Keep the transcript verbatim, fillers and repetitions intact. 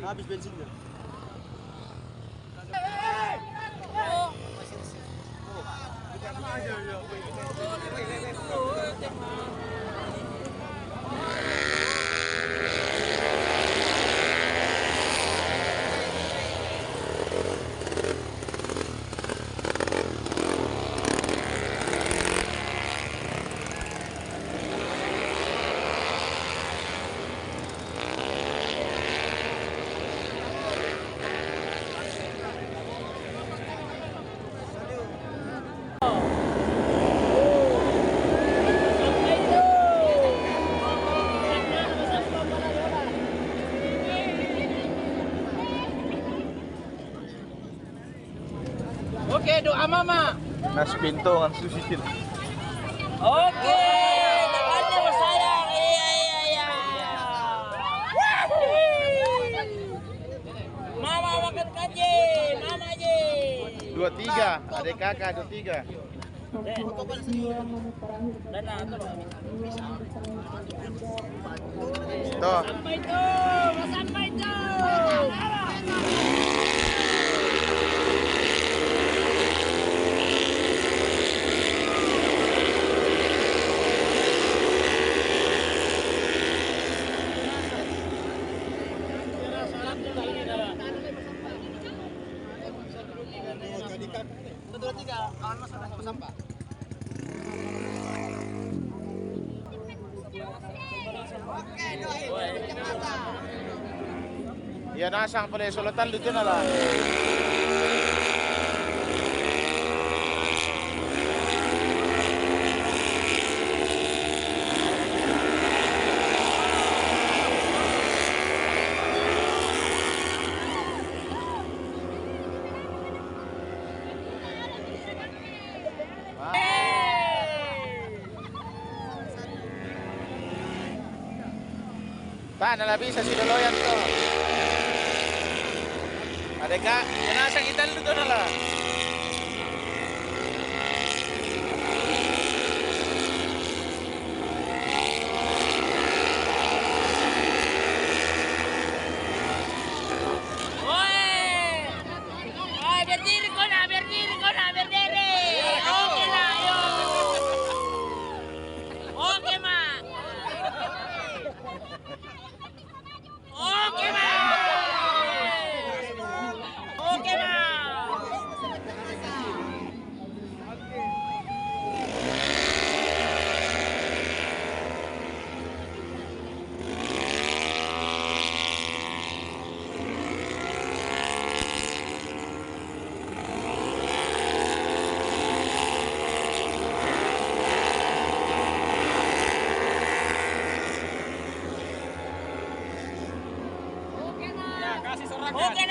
Habis bensinnya. Oke, doa mama. Nas pintu ngan susi. Oke, tangannya bersayang. Iya, iya, iya. Mama makan kaji, mama ji. Dua tiga, ada kakak dua tiga. Tuh. Sampai tuh, sampai tuh. Iya, nasang pale solotan lu tu nala. Tah, nala bisa si Doloyan to. Ada ka, kenasa kita lu to nala. Oi! Oi, berdiri kau nak, berdiri kau nak, berdiri. Oke lah, ayo. Oke, Mak. Oke, Mak. Oke, Mak. Oke, Mak. Ya, kasih sorak, ya. Oke,